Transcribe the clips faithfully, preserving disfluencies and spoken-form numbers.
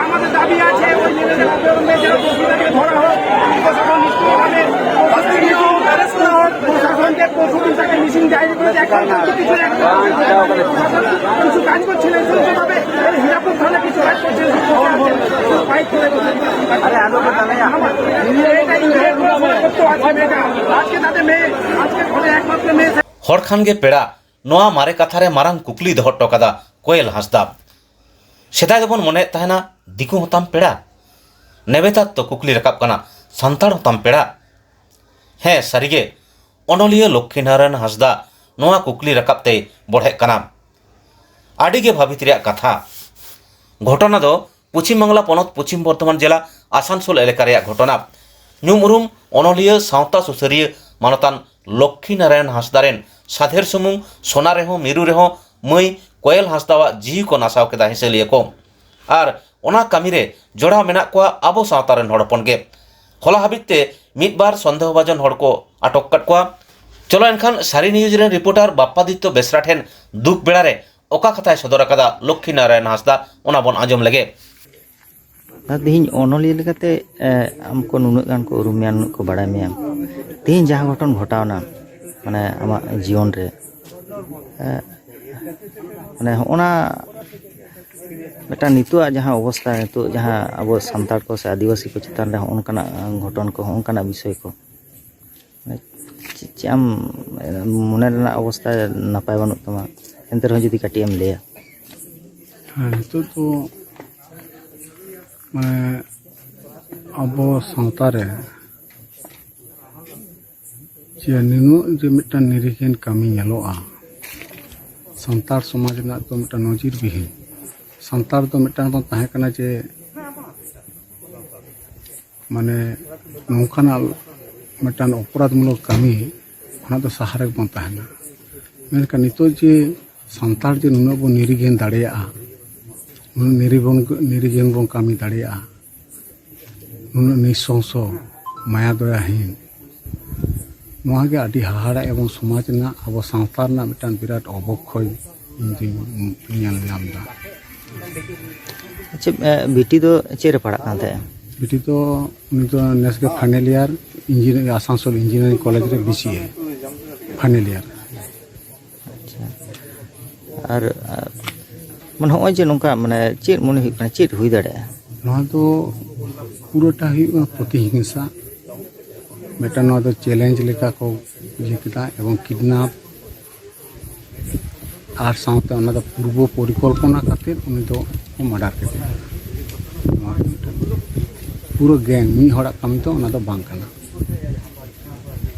আমাদের দাবি আছে, ওই ছেলেদের আন্দোলনে যারা বসে থাকে, ধরা হোক, প্রশাসন নিশ্চয়ই ওখানে প্রশাসনকে পরশু দিন তাকে মিছিল ডায়েরি করে দেখানো হয়েছে, কিছু একটা কিছু কাজ করছিলেন সুস্থভাবে, এই হীরাপুর থানা কিছু কাজ করছিলেন সুস্থভাবে, ফাইট করে বসে। আরে, আলো তো জ্বালাই না। এটা ইন্ডিয়ার পুরো সমাজত্ব আছে, মেয়েটা। আজকে তাদের মেয়ে, আজকে ঘরে একমাত্র মেয়ে। ᱦᱚᱲ ᱠᱷᱟᱱ ᱜᱮ ᱯᱮᱲᱟ, ᱱᱚᱣᱟ ᱢᱟᱨᱮ ᱠᱟᱛᱷᱟ ᱨᱮ ᱢᱟᱨᱟᱝ ᱠᱩᱠᱞᱤ ᱫᱚᱦᱚ ᱦᱚᱴᱚ ᱠᱟᱫᱟ ᱠᱳᱭᱮᱞ ᱦᱟᱸᱥᱫᱟ᱾ ᱥᱮᱫᱟᱭ ᱫᱚᱵᱚᱱ ᱢᱚᱱᱮᱭᱮᱫ ᱛᱟᱦᱮᱱᱟ ᱫᱤᱠᱩ ᱦᱚᱸ ᱛᱟᱢ ᱯᱮᱲᱟ, ᱱᱮᱵᱮᱛᱟᱨ ᱛᱚ ᱠᱩᱠᱞᱤ ᱨᱟᱠᱟᱵ ᱠᱟᱱᱟ ᱥᱟᱱᱛᱟᱲ ᱦᱚᱸ ᱛᱟᱢ ᱯᱮᱲᱟ᱾ ᱦᱮᱸ, ᱥᱟᱹᱨᱤᱜᱮ ᱚᱱᱚᱞᱤᱭᱟᱹ ᱞᱚᱠᱠᱷᱤ ᱱᱟᱨᱟᱭᱚᱱ ᱦᱟᱸᱥᱫᱟ ᱱᱚᱣᱟ ᱠᱩᱠᱞᱤ ᱨᱟᱠᱟᱵ ᱛᱮᱭ ᱵᱚᱲᱦᱮᱜ ᱠᱟᱱᱟ᱾ ᱟᱹᱰᱤ ᱜᱮ ᱵᱷᱟᱹᱵᱤᱛ ᱨᱮᱭᱟᱜ ᱠᱟᱛᱷᱟ᱾ ᱜᱷᱚᱴᱚᱱᱟ ᱫᱚ ᱯᱚᱪᱷᱤᱢ ᱵᱟᱝᱞᱟ ᱯᱚᱱᱚᱛ ᱯᱚᱪᱷᱤᱢ ᱵᱚᱨᱫᱷᱚᱢᱟᱱ ᱡᱮᱞᱟ ᱟᱥᱟᱱᱥᱳᱞ ᱮᱞᱟᱠᱟ ᱨᱮᱭᱟᱜ ᱜᱷᱚᱴᱚᱱᱟ᱾ ᱧᱩᱢ ᱩᱨᱩᱢ ᱚᱱᱚᱞᱤᱭᱟᱹ, ᱥᱟᱶᱛᱟ ᱥᱩᱥᱟᱹᱨᱤᱭᱟᱹ, ᱢᱟᱱᱚᱛᱟᱱ ᱞᱚᱠᱠᱷᱤ ᱱᱟᱨᱟᱭᱚᱱ ᱦᱟᱸᱥᱫᱟ ᱨᱮᱱ ᱥᱟᱫᱷᱮᱨ ᱥᱩᱢᱩᱝ ᱥᱚᱱᱟ ᱨᱮᱦᱚᱸ ᱢᱤᱨᱩ ᱨᱮᱦᱚᱸ ᱢᱟᱹᱭ ᱠᱚᱭᱮᱞ ᱦᱟᱸᱥᱫᱟᱣᱟᱜ ᱡᱤᱣᱤ ᱠᱚ ᱱᱟᱥᱟᱣ ᱠᱮᱫᱟ ᱦᱤᱥᱟᱹᱞᱤᱭᱟᱹ ᱠᱚ᱾ ᱟᱨ ᱚᱱᱟ ᱠᱟᱹᱢᱤ ᱨᱮ ᱡᱚᱲᱟᱣ ᱢᱮᱱᱟᱜ ᱠᱚᱣᱟ ᱟᱵᱚ ᱥᱟᱶᱛᱟ ᱨᱮᱱ ᱦᱚᱲ ᱦᱚᱯᱚᱱ ᱜᱮ᱾ ᱦᱚᱞᱟ ᱦᱟᱹᱵᱤᱡ ᱛᱮ ᱢᱤᱫ ᱵᱟᱨ ᱥᱚᱱᱫᱮᱦᱚ ᱵᱷᱟᱡᱚᱱ ᱦᱚᱲ ᱠᱚ ᱟᱴᱚᱠ ᱟᱠᱟᱫ ᱠᱚᱣᱟ᱾ ᱪᱚᱞᱚ ᱮᱱᱠᱷᱟᱱ ᱥᱟᱹᱨᱤ ᱱᱤᱭᱩᱡᱽ ᱨᱮᱱ ᱨᱤᱯᱳᱨᱴᱟᱨ ᱵᱟᱯᱯᱟᱫᱤᱛᱛᱚ ᱵᱮᱥᱨᱟ ᱴᱷᱮᱱ ᱫᱩᱠ ᱵᱮᱲᱟ ᱨᱮ ᱚᱠᱟ ᱠᱟᱛᱷᱟᱭ ᱥᱚᱫᱚᱨ ᱟᱠᱟᱫᱟ ᱞᱚᱠᱠᱷᱤ ᱱᱟᱨᱟᱭᱚᱱ ᱦᱟᱸᱥᱫᱟ, ᱚᱱᱟ ᱵᱚᱱ ᱟᱸᱡᱚᱢ ᱞᱮᱜᱮ᱾ ᱟᱨ ᱛᱮᱦᱮᱧ ᱚᱱᱚᱞᱤᱭᱟᱹ ᱞᱮᱠᱟᱛᱮ, ᱮ, ᱟᱢ ᱠᱚ ᱱᱩᱱᱟᱹᱜ ᱜᱟᱱ ᱠᱚ ᱩᱨᱩᱢ ᱢᱮᱭᱟ, ᱱᱩᱱᱟᱹᱜ ᱠᱚ ᱵᱟᱲᱟᱭ ᱢᱮᱭᱟ᱾ ᱛᱮᱦᱮᱧ ᱡᱟᱦᱟᱸ ᱜᱷᱚᱴᱚᱱ ᱜᱷᱚᱴᱟᱣᱱᱟ, ᱢᱟᱱᱮ, ᱟᱢᱟᱜ ᱡᱤᱭᱚᱱ ᱨᱮ, ᱮ, ᱢᱟᱱᱮ, ᱦᱚᱸᱜᱼᱚᱱᱟ ᱢᱤᱫᱴᱟᱝ ᱱᱤᱛᱚᱜᱟᱜ ᱡᱟᱦᱟᱸ ᱚᱵᱚᱥᱛᱷᱟ, ᱱᱤᱛᱚᱜ ᱡᱟᱦᱟᱸ ᱟᱵᱚ ᱥᱟᱱᱛᱟᱲ ᱠᱚ ᱥᱮ ᱟᱹᱫᱤᱵᱟᱹᱥᱤ ᱠᱚ ᱪᱮᱛᱟᱱ ᱨᱮ ᱦᱚᱸᱜᱼᱚ ᱱᱚᱝᱠᱟᱱᱟᱜ ᱜᱷᱚᱴᱚᱱ ᱠᱚ, ᱦᱚᱸᱜᱼᱚ ᱱᱚᱝᱠᱟᱱᱟᱜ ᱵᱤᱥᱚᱭ ᱠᱚ, ᱪᱮᱫ, ᱪᱮᱫ ᱟᱢ ᱢᱚᱱᱮ ᱨᱮᱱᱟᱜ ᱚᱵᱚᱥᱛᱷᱟ ᱱᱟᱯᱟᱭ ᱵᱟᱹᱱᱩᱜ ᱛᱟᱢᱟ, ᱮᱱᱛᱮ ᱨᱮᱦᱚᱸ ᱡᱩᱫᱤ ᱠᱟᱹᱴᱤᱡ ᱮᱢ ᱞᱟᱹᱭᱟ᱾ ᱦᱮᱸ, ᱱᱤᱛᱚᱜ ᱫᱚ ᱢᱟᱱᱮ ᱟᱵᱚ ᱥᱟᱶᱛᱟ ᱨᱮ ᱡᱮ ᱱᱩᱱᱟᱹᱜ ᱡᱮ ᱢᱤᱫᱴᱟᱝ ᱱᱤᱨᱤᱦᱤᱱ ᱠᱟᱹᱢᱤ ᱧᱮᱞᱚᱜᱼᱟ, ᱥᱟᱱᱛᱟᱲ ᱥᱚᱢᱟᱡᱽ ᱨᱮᱱᱟᱜ ᱫᱚ ᱢᱤᱫᱴᱟᱝ ᱱᱚᱡᱤᱨ ᱵᱤᱦᱤᱱ᱾ ᱥᱟᱱᱛᱟᱲ ᱫᱚ ᱢᱤᱫᱴᱟᱝ ᱵᱚᱱ ᱛᱟᱦᱮᱸ ᱠᱟᱱᱟ ᱡᱮ ᱢᱟᱱᱮ ᱱᱚᱝᱠᱟᱱᱟᱜ ᱢᱤᱫᱴᱟᱝ ᱚᱯᱚᱨᱟᱫᱷᱢᱩᱞᱚᱠ ᱠᱟᱹᱢᱤ ᱠᱷᱚᱱᱟᱜ ᱫᱚ ᱥᱟᱦᱟ ᱨᱮᱜᱮ ᱵᱚᱱ ᱛᱟᱦᱮᱱᱟ᱾ ᱢᱮᱱᱠᱷᱟᱱ ᱱᱤᱛᱚᱜ ᱡᱮ ᱥᱟᱱᱛᱟᱲ ᱡᱮ ᱱᱩᱱᱟᱹᱜ ᱵᱚᱱ ᱱᱤᱨᱤᱜᱷᱤᱱ ᱫᱟᱲᱮᱭᱟᱜᱼᱟ, ᱱᱩᱱᱟᱹᱜ ᱱᱤᱨᱤᱵᱚᱱ, ᱱᱤᱨᱤᱜᱷᱤᱱ ᱵᱚᱱ ᱠᱟᱹᱢᱤ ᱫᱟᱲᱮᱭᱟᱜᱼᱟ, ᱱᱩᱱᱟᱹᱜ ᱱᱤᱥᱚᱝᱥᱚ, ᱢᱟᱭᱟ ᱫᱚᱭᱟᱦᱤᱱ, ᱱᱚᱣᱟ ᱜᱮ ᱟᱹᱰᱤ ᱦᱟᱦᱟᱲᱟ ᱮᱵᱚᱝ ᱥᱚᱢᱟᱡᱽ ᱨᱮᱱᱟᱜ, ᱟᱵᱚ ᱥᱟᱶᱛᱟ ᱨᱮᱱᱟᱜ ᱢᱤᱫᱴᱟᱝ ᱵᱤᱨᱟᱴ ᱚᱵᱚᱠᱠᱷᱚᱭ ᱤᱧ ᱫᱩᱧ ᱧᱮᱞ ᱧᱟᱢ ᱮᱫᱟ᱾ ᱟᱪᱪᱷᱟ, ᱮ, ᱵᱤᱴᱤ ᱫᱚ ᱪᱮᱫ ᱨᱮ ᱯᱟᱲᱦᱟᱜ ᱠᱟᱱ ᱛᱟᱦᱮᱸᱫ? ᱵᱤᱴᱤ ᱫᱚ, ᱩᱱᱤ ᱫᱚ ᱱᱮᱥ ᱜᱮ final year, engineer, Asansol engineering college ᱨᱮ ᱵᱤ ᱥᱤ ᱮ ᱯᱷᱟᱭᱱᱮᱞ ᱤᱭᱟᱨ᱾ ᱟᱪᱪᱷᱟ᱾ ᱟᱨ ᱟ, ᱢᱟᱱᱮ ᱱᱚᱜᱼᱚᱭ ᱡᱮ ᱱᱚᱝᱠᱟ, ᱢᱟᱱᱮ ᱪᱮᱫ ᱢᱚᱱᱮ ᱦᱩᱭᱩᱜ ᱠᱟᱱᱟ, ᱪᱮᱫ ᱦᱩᱭ ᱫᱟᱲᱮᱭᱟᱜᱼᱟ? ᱱᱚᱣᱟ ᱫᱚ ᱯᱩᱨᱟᱹᱴᱟ ᱦᱩᱭᱩᱜ ᱠᱟᱱᱟ ᱯᱨᱚᱛᱤᱦᱤᱝᱥᱟ, ᱢᱤᱫᱴᱟᱝ ᱱᱚᱣᱟ ᱫᱚ ᱪᱮᱞᱮᱧᱡᱽ ᱞᱮᱠᱟ ᱠᱚ ᱤᱭᱟᱹ ᱠᱮᱫᱟ, ᱮᱵᱚᱝ ᱠᱤᱰᱱᱟᱯ ᱟᱨ ᱥᱟᱶᱛᱮ ᱚᱱᱟ ᱫᱚ ᱯᱩᱨᱵᱚ ᱯᱚᱨᱤᱠᱚᱞᱯᱚᱱᱟ ᱠᱟᱛᱮᱫ ᱩᱱᱤ ᱫᱚ ᱠᱚ ᱢᱟᱰᱟᱨ ᱠᱮᱫᱮᱭᱟ᱾ ᱱᱚᱣᱟ ᱫᱚ ᱢᱤᱫᱴᱟᱝ ᱯᱩᱨᱟᱹ ᱜᱮᱝ, ᱢᱤᱫ ᱦᱚᱲᱟᱜ ᱠᱟᱹᱢᱤ ᱫᱚ ᱚᱱᱟ ᱫᱚ ᱵᱟᱝ ᱠᱟᱱᱟ᱾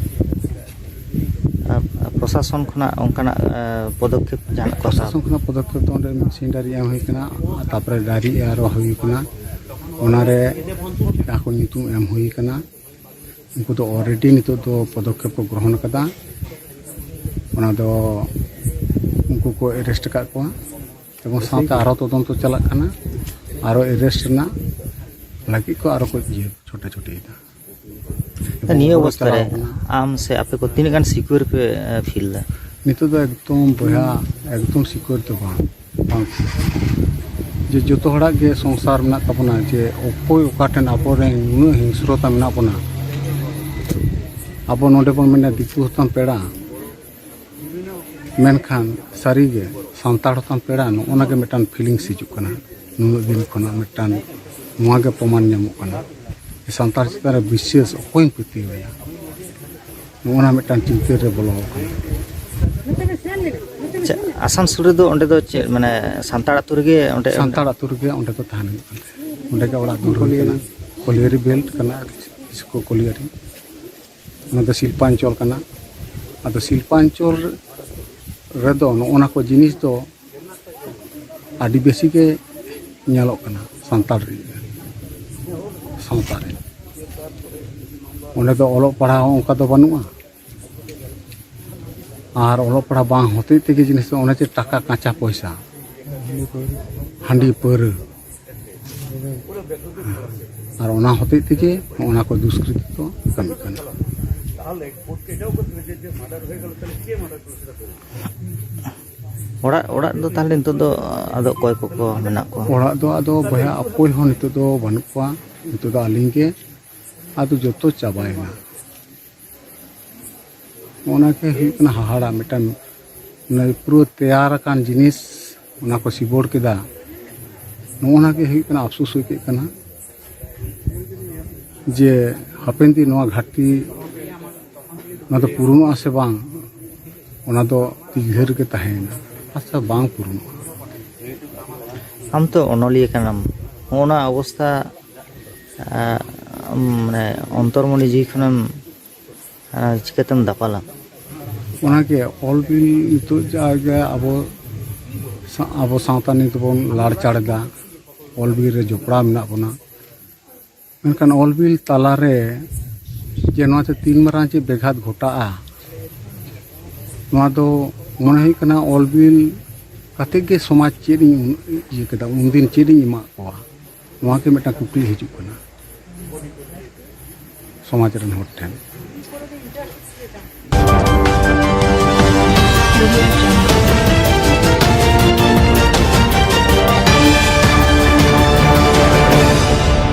ᱟᱨ ᱯᱨᱚᱥᱟᱥᱚᱱ ᱠᱷᱚᱱᱟᱜ ᱚᱱᱠᱟᱱᱟᱜ, ᱮ, ᱯᱚᱫᱚᱠᱷᱮᱯ ᱡᱟᱦᱟᱱᱟᱜ ᱠᱚ ᱦᱟᱛᱟᱣ? ᱯᱨᱚᱥᱟᱥᱚᱱ ᱠᱷᱚᱱᱟᱜ ᱯᱚᱫᱚᱠᱷᱮᱯ ᱫᱚ ᱚᱸᱰᱮ ᱢᱤᱫ ᱥᱤᱱ ᱰᱟᱭᱨᱤ ᱮᱢ ᱦᱩᱭ ᱠᱟᱱᱟ, ᱛᱟᱨᱯᱚᱨᱮ ᱰᱟᱭᱨᱤ ᱟᱨᱚ ᱦᱩᱭ ᱠᱟᱱᱟ, ᱚᱱᱟᱨᱮ ᱡᱟᱦᱟᱸ ᱠᱚ ᱧᱩᱛᱩᱢ ᱮᱢ ᱦᱩᱭ ᱠᱟᱱᱟ, ᱩᱱᱠᱩ ᱫᱚ ᱚᱞᱨᱮᱰᱤ ᱱᱤᱛᱚᱜ ᱫᱚ ᱯᱚᱫᱚᱠᱷᱮᱯ ᱠᱚ ᱜᱨᱚᱦᱚᱱ ᱟᱠᱟᱫᱟ᱾ ᱚᱱᱟ ᱫᱚ ᱩᱱᱠᱩ ᱠᱚ ᱮᱨᱮᱥᱴ ᱟᱠᱟᱫ ᱠᱚᱣᱟ ᱮᱵᱚᱝ ᱥᱟᱶᱛᱮ ᱟᱨᱚ ᱛᱚᱫᱚᱱᱛᱚ ᱪᱟᱞᱟᱜ ᱠᱟᱱᱟ, ᱟᱨᱚ ᱮᱨᱮᱥᱴ ᱨᱮᱱᱟᱜ ᱞᱟᱹᱜᱤᱫ ᱠᱚ ᱟᱨᱚ ᱠᱚ ᱤᱭᱟᱹ ᱪᱷᱳᱴᱟᱪᱷᱩᱴᱤᱭᱮᱫᱟ᱾ ᱮᱵᱚᱝ ᱱᱤᱭᱟᱹ ᱦᱚᱲ ᱚᱵᱚᱥᱛᱷᱟ ᱨᱮ ᱪᱟᱞᱟᱣ ᱠᱟᱱᱟ᱾ ᱟᱢ ᱥᱮ ᱟᱯᱮ ᱠᱚ ᱛᱤᱱᱟᱹᱜ ᱜᱟᱱ ᱥᱤᱠᱩᱣᱟᱨ ᱯᱮ, ᱮ, ᱯᱷᱤᱞ ᱫᱟ? ᱱᱤᱛᱚᱜ ᱫᱚ ᱮᱠᱫᱚᱢ ᱵᱚᱭᱦᱟ, ᱮᱠᱫᱚᱢ ᱥᱤᱠᱩᱣᱟᱨ ᱫᱚ ᱵᱟᱝ, ᱵᱟᱝ᱾ ᱡᱮ ᱡᱚᱛᱚ ᱦᱚᱲᱟᱜ ᱜᱮ ᱥᱚᱝᱥᱟᱨ ᱢᱮᱱᱟᱜ ᱛᱟᱵᱚᱱᱟ, ᱡᱮ ᱚᱠᱚᱭ ᱚᱠᱟ ᱴᱷᱮᱱ ᱟᱵᱚᱨᱮᱱ ᱱᱩᱱᱟᱹᱜ ᱦᱤᱝᱥᱨᱚᱛᱟ ᱢᱮᱱᱟᱜ ᱵᱚᱱᱟ, ᱟᱵᱚ ᱱᱚᱰᱮ ᱵᱚᱱ ᱢᱮᱱᱟ ᱫᱤᱠᱩ ᱦᱚᱸᱛᱟᱢ ᱯᱮᱲᱟ, ᱢᱮᱱᱠᱷᱟᱱ ᱥᱟᱹᱨᱤᱜᱮ ᱥᱟᱱᱛᱟᱲ ᱦᱚᱸᱛᱟᱢ ᱯᱮᱲᱟ, ᱱᱚᱜᱼᱚ ᱱᱟ ᱜᱮ ᱢᱤᱫᱴᱟᱝ ᱯᱷᱤᱞᱤᱝᱥ ᱦᱤᱡᱩᱜ ᱠᱟᱱᱟ᱾ ᱱᱩᱱᱟᱹᱜ ᱫᱤᱱ ᱠᱷᱚᱱᱟᱜ ᱢᱤᱫᱴᱟᱝ ᱱᱚᱣᱟ ᱜᱮ ᱯᱨᱚᱢᱟᱱ ᱧᱟᱢᱚᱜ ᱠᱟᱱᱟ ᱡᱮ ᱥᱟᱱᱛᱟᱲ ᱪᱮᱛᱟᱱ ᱨᱮ ᱵᱤᱥᱥᱟᱹᱥ ᱚᱠᱚᱭᱮᱢ ᱯᱟᱹᱛᱭᱟᱹᱣ ᱟᱭᱟ, ᱱᱚᱜᱼᱚ ᱱᱟ ᱢᱤᱫᱴᱟᱝ ᱪᱤᱱᱛᱟᱹ ᱨᱮ ᱵᱚᱞᱚ ᱟᱠᱟᱱᱟ᱾ ᱟᱪᱪᱷᱟ, ᱟᱥᱟᱱᱥᱳᱞ ᱨᱮᱫᱚ ᱚᱸᱰᱮ ᱫᱚ ᱪᱮᱫ, ᱢᱟᱱᱮ ᱥᱟᱱᱛᱟᱲ ᱟᱹᱛᱩ ᱨᱮᱜᱮ ᱚᱸᱰᱮ? ᱥᱟᱱᱛᱟᱲ ᱟᱹᱛᱩ ᱨᱮᱜᱮ ᱚᱸᱰᱮ ᱫᱚ ᱛᱟᱦᱮᱱ ᱦᱩᱭᱩᱜ ᱠᱟᱱ ᱛᱟᱦᱮᱸᱫ᱾ ᱚᱸᱰᱮ ᱜᱮ ᱚᱲᱟᱜ ᱫᱩᱣᱟᱹᱨ ᱦᱩᱭ ᱠᱟᱱᱟ, ᱠᱚᱞᱤᱭᱟᱹᱨᱤ ᱵᱮᱞᱴ ᱠᱟᱱᱟ, ᱤᱥᱠᱩᱞ ᱠᱚᱞᱤᱭᱟᱹᱨᱤ᱾ ᱚᱱᱟ ᱫᱚ ᱥᱤᱞᱯᱟᱧᱪᱚᱞ ᱠᱟᱱᱟ᱾ ᱟᱫᱚ ᱥᱤᱞᱯᱟᱧᱪᱚᱞ ᱨᱮᱫᱚ ᱱᱚᱜᱼᱚ ᱱᱟ ᱠᱚ ᱡᱤᱱᱤᱥ ᱫᱚ ᱟᱹᱰᱤ ᱵᱮᱥᱤ ᱜᱮ ᱧᱮᱞᱚᱜ ᱠᱟᱱᱟ ᱥᱟᱱᱛᱟᱲ ᱥᱟᱶᱛᱟ ᱨᱮ᱾ ᱚᱸᱰᱮ ᱫᱚ ᱚᱞᱚᱜ ᱯᱟᱲᱦᱟᱣ ᱦᱚᱸ ᱚᱱᱠᱟ ᱫᱚ ᱵᱟᱹᱱᱩᱜᱼᱟ, ᱟᱨ ᱚᱞᱚᱜ ᱯᱟᱲᱦᱟᱜ ᱵᱟᱝ ᱦᱚᱛᱮᱡ ᱛᱮᱜᱮ ᱡᱤᱱᱤᱥ ᱫᱚ ᱚᱱᱮ ᱡᱮ ᱴᱟᱠᱟ ᱠᱟᱸᱪᱟ ᱯᱚᱭᱥᱟ, ᱦᱟᱺᱰᱤ ᱯᱟᱹᱣᱨᱟᱹ, ᱟᱨ ᱚᱱᱟ ᱦᱚᱛᱮᱡ ᱛᱮᱜᱮ ᱱᱚᱜᱼᱚ ᱱᱟ ᱠᱚ ᱫᱩᱥᱠᱨᱤᱛᱤ ᱠᱚ ᱠᱟᱹᱢᱤᱜ ᱠᱟᱱᱟ᱾ ᱚᱲᱟᱜ ᱚᱲᱟᱜ ᱫᱚ ᱛᱟᱦᱚᱞᱮ ᱱᱤᱛᱚᱜ ᱫᱚ ᱟᱫᱚ ᱚᱠᱚᱭ ᱠᱚᱠᱚ ᱢᱮᱱᱟᱜ ᱠᱚᱣᱟ? ᱚᱲᱟᱜ ᱫᱚ ᱟᱫᱚ ᱵᱚᱭᱦᱟ ᱚᱠᱚᱭ ᱦᱚᱸ ᱱᱤᱛᱚᱜ ᱫᱚ ᱵᱟᱹᱱᱩᱜ ᱠᱚᱣᱟ᱾ ᱱᱤᱛᱚᱜ ᱫᱚ ᱟᱹᱞᱤᱧ ᱜᱮ, ᱟᱫᱚ ᱡᱚᱛᱚ ᱪᱟᱵᱟᱭᱮᱱᱟ᱾ ᱚᱱᱟ ᱜᱮ ᱦᱩᱭᱩᱜ ᱠᱟᱱᱟ ᱦᱟᱦᱟᱲᱟ, ᱢᱤᱫᱴᱟᱝ ᱯᱩᱨᱟᱹ ᱛᱮᱭᱟᱨ ᱟᱠᱟᱱ ᱡᱤᱱᱤᱥ ᱚᱱᱟ ᱠᱚ ᱥᱤᱵᱚᱲ ᱠᱮᱫᱟ᱾ ᱱᱚᱜᱼᱚ ᱱᱟ ᱜᱮ ᱦᱩᱭᱩᱜ ᱠᱟᱱᱟ ᱟᱯᱥᱳᱥ ᱟᱹᱭᱠᱟᱹᱜ ᱠᱟᱱᱟ ᱡᱮ ᱦᱟᱯᱮᱱ ᱫᱤᱱ ᱱᱚᱣᱟ ᱜᱷᱟᱴᱛᱤ ᱱᱚᱣᱟ ᱫᱚ ᱯᱩᱨᱩᱱᱚᱜᱼᱟ ᱥᱮ ᱵᱟᱝ, ᱚᱱᱟ ᱫᱚ ᱫᱤᱜᱷᱟᱹ ᱨᱮᱜᱮ ᱛᱟᱦᱮᱸᱭᱮᱱᱟ᱾ ᱟᱪᱪᱷᱟ, ᱵᱟᱝ ᱯᱩᱨᱩᱱᱚᱜᱼᱟ᱾ ᱟᱢ ᱛᱚ ᱚᱱᱚᱞᱤᱭᱟᱹ ᱠᱟᱱᱟᱢ, ᱱᱚᱜᱼᱚ ᱱᱟ ᱚᱵᱚᱥᱛᱷᱟ ᱟᱸ, ᱢᱟᱱᱮ ᱚᱱᱛᱚᱨᱢᱚᱱᱤ ᱡᱤᱣᱤ ᱠᱷᱚᱱᱮᱢ ᱟᱸ, ᱪᱤᱠᱟᱹᱛᱮᱢ ᱫᱟᱯᱟᱞᱟ? ᱚᱱᱟᱜᱮ ᱚᱞ ᱵᱤᱞ ᱱᱤᱛᱚᱜ ᱡᱟᱜᱮ ᱟᱵᱚ ᱥᱟ- ᱟᱵᱚ ᱥᱟᱶᱛᱟ ᱱᱤᱛ ᱵᱚᱱ ᱞᱟᱲᱪᱟᱲ ᱮᱫᱟ, ᱚᱞ ᱵᱤᱞ ᱨᱮ ᱡᱚᱯᱲᱟᱣ ᱢᱮᱱᱟᱜ ᱵᱚᱱᱟ, ᱢᱮᱱᱠᱷᱟᱱ ᱚᱞ ᱵᱤᱞ ᱛᱟᱞᱟᱨᱮ ᱡᱮ ᱱᱚᱣᱟ ᱛᱮ ᱛᱤᱱ ᱢᱟᱨᱟᱝ ᱪᱮᱫ ᱵᱮᱜᱷᱟᱛ ᱜᱷᱚᱴᱟᱜᱼᱟ, ᱱᱚᱣᱟ ᱫᱚ ᱢᱚᱱᱮ ᱦᱩᱭᱩᱜ ᱠᱟᱱᱟ ᱚᱞ ᱵᱤᱞ ᱠᱟᱛᱮ ᱜᱮ ᱥᱚᱢᱟᱡᱽ ᱪᱮᱫ ᱤᱧ ᱤᱭᱟᱹ ᱠᱮᱫᱟ, ᱩᱱᱫᱤᱱ ᱪᱮᱫ ᱤᱧ ᱮᱢᱟᱜ ᱠᱚᱣᱟ, ᱱᱚᱣᱟ ᱜᱮ ᱢᱤᱫᱴᱟᱝ ᱠᱩᱠᱞᱤ ᱦᱤᱡᱩᱜ ᱠᱟᱱᱟ ᱥᱚᱢᱟᱡᱽ ᱨᱮᱱ ᱦᱚᱲ ᱴᱷᱮᱱ᱾